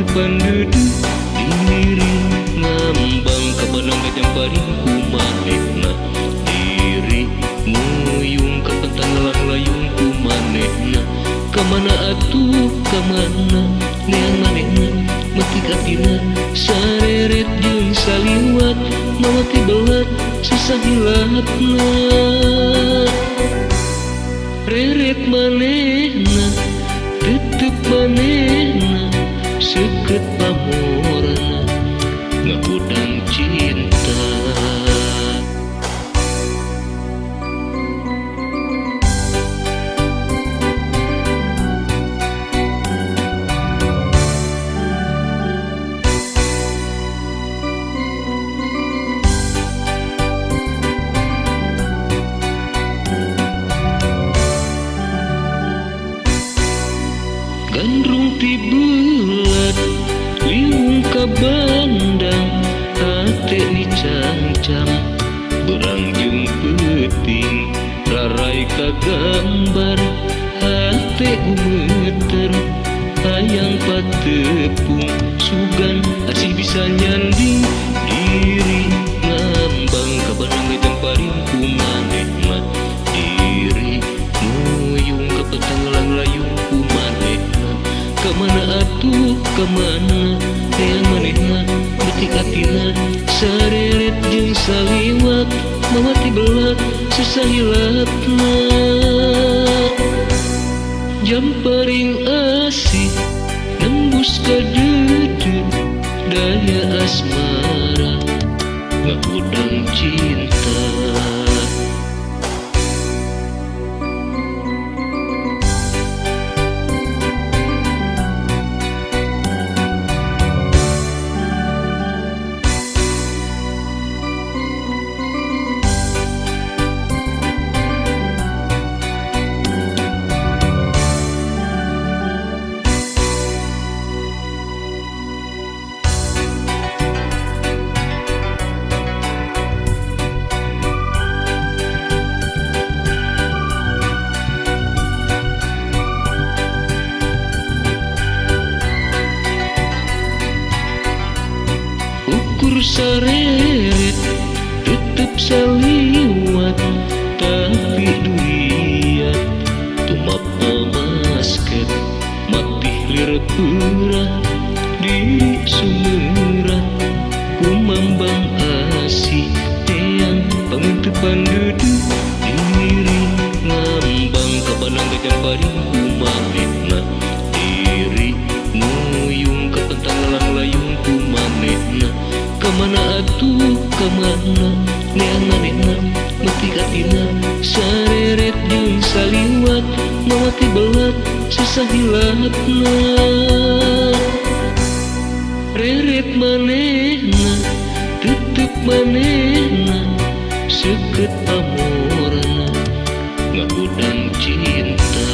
pangentepan deudeuh diri ngambang ka banang gajamparing ku manehna diri nguyung ka pentang layung ku manehna kamana atuh kamana neang manehna metik atina sareret jeung saliwat mawati belat susah hilapna reret manehna tetep manehna seukeut pamorna ngahudang cinta. Gandrung ti belat liung ka bandang hate dicangcang berang jeung peuting rarai ka gambar hate gumeter hayang patepung sugan asih bisa nyanding diri ngambang ka banang gajamparing ku manehna diri nguyung ka petang layung ku manehna kamana atuh kamana hayang manehna betik atina sareret jeung saliwat mawati belat susah hilapna jamparing asih nembus ka deudeuh daya asmara ngahudang cinta. Ukur sareret tetep saliwat tapi duriat tumapel basket matih lir peurah diri sumerat kumambang asih teang pangentepan deudeuh diri ngambang ka banang gajamparing ku manehna diri nguyung ka pentang layung ku manehna kamana atuh kamana neang manehna metik atina sareret jeung saliwat mawati belat susah hilapna reret manehna tetep manehna seukeut pamorna ngahudang cinta.